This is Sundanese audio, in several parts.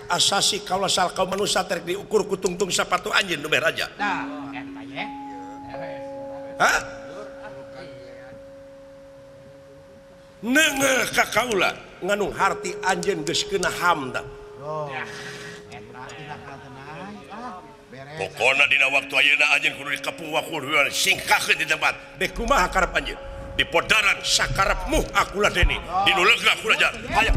asasi kaula sal kaum manusia terek diukur ku tungtung sapatu anjeun nu raja. Tah eta ye. Hah? Neungeuh ka kaula nganung harti anjeun geus keuna HAM tah. Pokona dina waktu ayeuna anjeun kudu dikepung wakur singkahkeun di tempat. Dek kumaha karep anjeun? Di podaran sakarepmu aku ladeni, di nu lega aku raja. Hayo.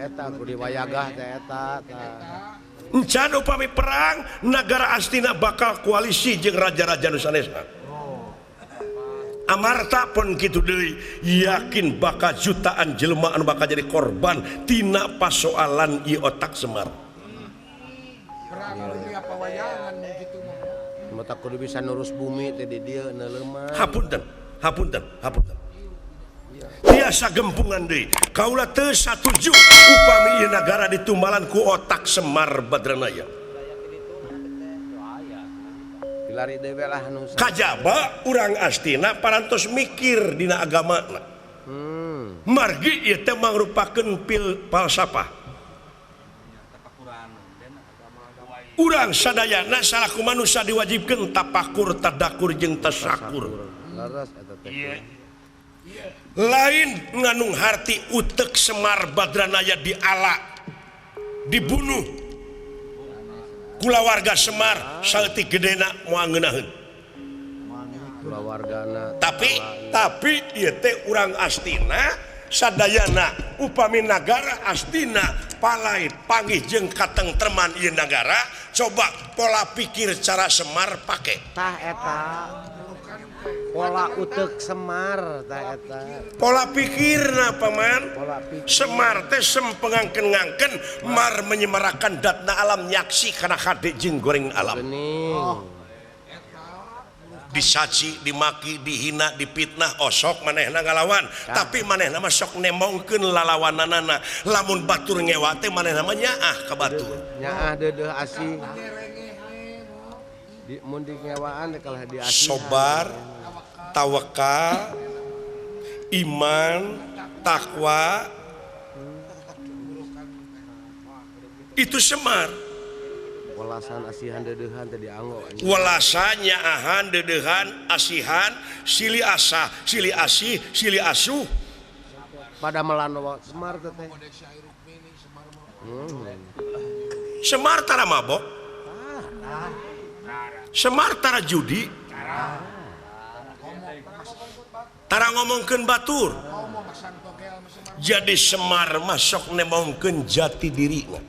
Eta kudu wayagah teh eta tah. Encan upami perang nagara Astina bakal koalisi jeung raja-raja nu sanesna. Amarta pun kitu deui yakin bakal jutaan jelema anu bakal jadi korban tina pasoalan ieu otak Semar. Perang dunia pawayangan kitu mah. Mata kudu bisa nurus bumi teh di dieu neuleumah. Hapunten, hapunten, hapunten. Tiasa gempungan deui. Kaula teu satuju upami ieu nagara ditumbalan ku otak Semar Badranaya. Kajaba urang Astina parantos mikir dina agamana. Margi ieu teh mangrupakeun pil falsafah. Urang sadayana salaku manusia diwajibkeun tapakur, tadakur jeung tasakur. Lain nganung harti utek Semar Badranaya diala, dibunuh kulawarga Semar saeutik gedena moal ngeunaheun. Tapi ieu teh urang Astina sadayana upami nagara Astina palai panggih jeung katengtreman ieu nagara, coba pola pikir cara Semar pake. Tah eta. Pola utek Semar tah eta. Pola pikirna paman. Semar teh sempengangken-ngangken mar menyemarakan datna alam nyaksi kana hade jeung goreng alam. Disaci, dimaki, dihina, dipitnah, osok manehna ngalawan, tapi manehna mah sok nemongkeun lalawananana. Lamun batur ngewa teh manehna mah nyaah ka batur. Nyaah deudeuh asih. Di mun di ngewaan kalah di asih. Sobar, tawakal, iman, takwa, itu Semar. Welasan asihan deudeuhan teh dianggo. Welasan nyaahan deudeuhan asihan silih asah, silih asih, silih asuh. Pada melano Semar teh. Semar tara mabok. Semar tara judi. Tara ngomongkeun batur. Jadi Semar mah sok nemongkeun jati dirina.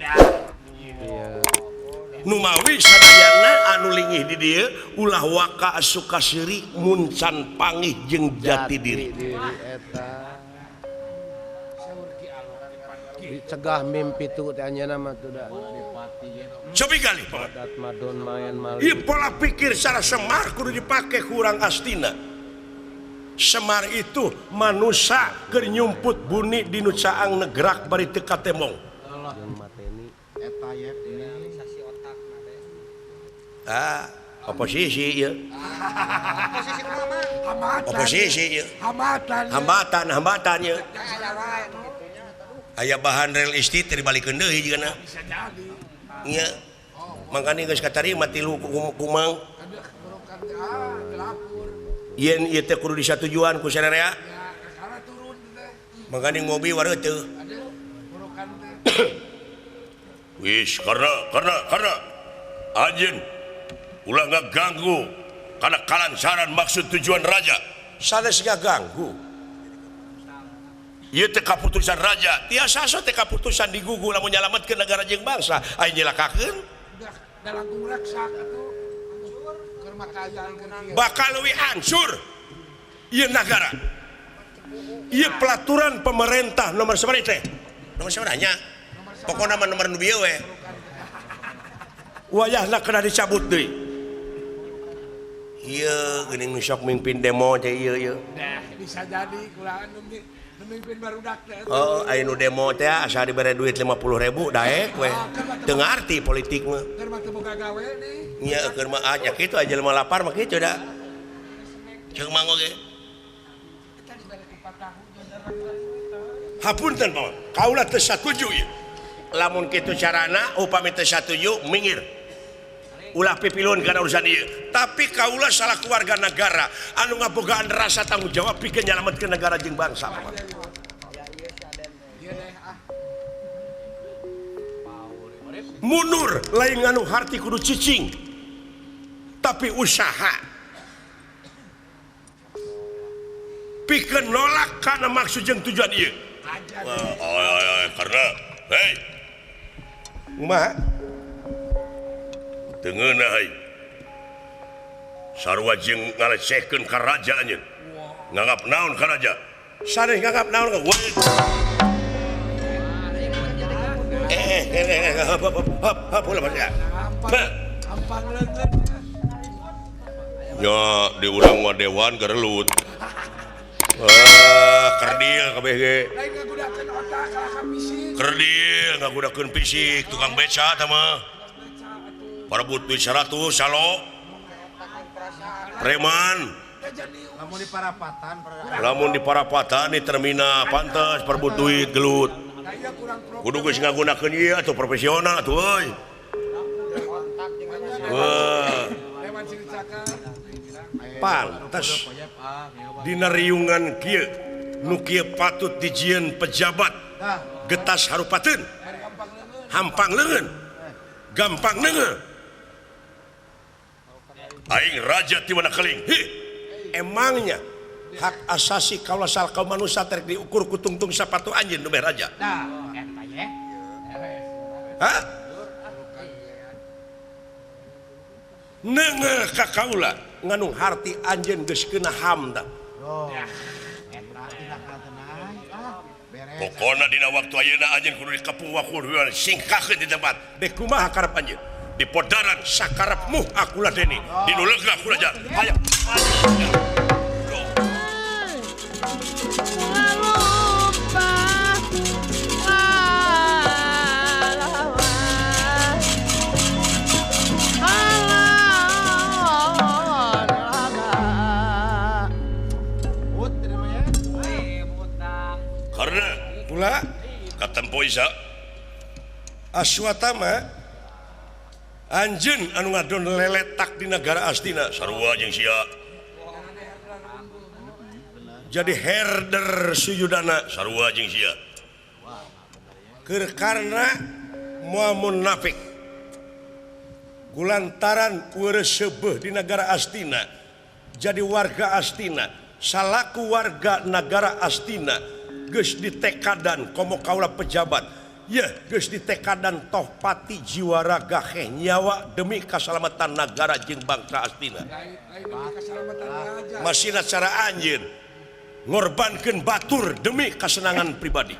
Numawi sadayana anu lingih di dieu ulah waka asuka seuri mun can pangih jeung jati diri. Eta. Dicegah mimpi tu teh anjeunna mah teu da. Cobi kali ieu pola pikir cara Semar kudu dipake ku urang Astina. Semar itu manusa keur nyumput buni di nu caang negrak bari teu katemong. Ah, oposisi ya. Oposisi ya. Hambatan. Hambatan, hambatan ya. Aya bahan real estate dibalikeun deui jigana. Bisa jadi. Nya. Mangkane geus katarima tilu kumang. Yen ieu teh kudu disatujuan ku sararea. Mangkane ngopi wareuh teu. Wis karena anjeun ulah ngaganggu karena kalancaran maksud tujuan raja. Sanes ngaganggu. Ieu teh kaputusan raja. Tiasa so teh kaputusan digugu lamun nyalametkeun negara jeung bangsa. Aya nyelakakeun. Bakal leuwih hancur ieu nagara. Ieu pelaturan pemerintah nomor sabaraha teh? Nomor sabaraha nya? Pokona mah nomor nu bieu we. Wayahna kena dicabut deui. Ieu geuning nu sok mimpin demo teh ieu ieu. Nah, bisa jadi kulangan nu mimpin barudak teh. Oh, aya nu demo teh asa dibere duit 50.000 daek we. Teu ngarti politik mah. Keur mah teu boga gawe nih. Nya keur mah nya kitu aja jelema lapar mah kitu da. Ceuk Mang oge. Hapunten paman, kaula teu satuju ieu. Lamun kitu carana upami teu satuju minggir. Ulah pipilun kana urusan ieu. Tapi kaula salah keluarga negara anu ngabogaan rasa tanggung jawab pikeun nyalametkeun negara jeung bangsa paman. Mundur lain nganu harti kudu cicing tapi usaha pikeun nolak kana maksud jeung tujuan ieu. Karena hei kumaha teu ngeunah euy sarua jeung ngalecehkeun ka raja anjeun nganggap naon ka raja sanes nganggap naon ka ya di urang mah dewan gerelut. Kerdil kabeh ge. Kerdil ngagunakeun fisik tukang beca tah mah. Parebut duit 100 salo. Preman. Lamun di parapatan, lamun di parapatan di terminal pantes parebut duit gelut. Kudu geus ngagunakeun ieu atuh profesional atuh euy. Wah. Pantes dina riungan kieu nu kieu patut dijieun pejabat getas harupateun hampang leungeun gampang leungeun aing raja ti mana keling. Hi emangnya hak asasi kaula sal kaum manusia terek diukur ku tungtung sapatu anjeun nu beh raja. Hah? Neungeuh ka kaula nganu harti anjeun geus kena HAM tah. Pokona dina waktu ayeuna anjeun kudu dikepung wakur singkahkeun di tempat. Dek kumaha karep anjeun? Di podaran sakarepmu aku ladeni, di nu lega aku raja. Hayo. Karena pula katempo isa Aswatama anjeun anu ngadon leletak di negara Astina sarua jeung sia jadi herder Suyudana sarua jeung sia keur karena moal munafik kulantaran weureuh di negara Astina jadi warga Astina salaku warga negara Astina geus ditekadan komo kaula pejabat yeuh geus ditekadan toh pati jiwa raga heh nyawa demi kasalamatan negara jeung bangsa Astina masina cara anjeun ngorbankeun batur demi kasenangan pribadi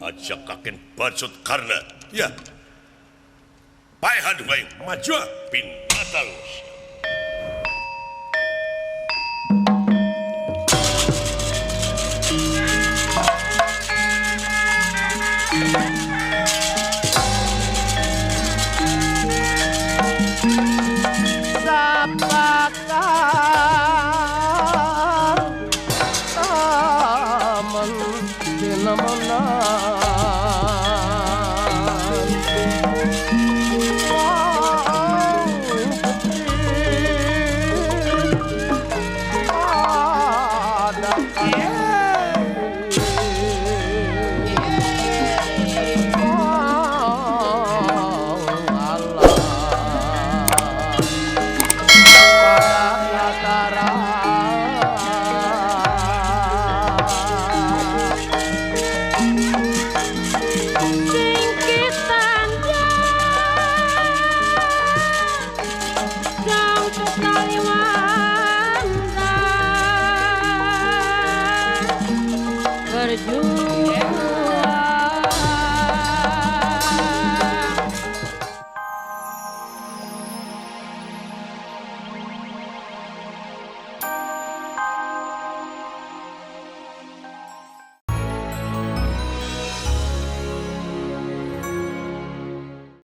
aja kaken bacut karena ya paehan bae maju binatang.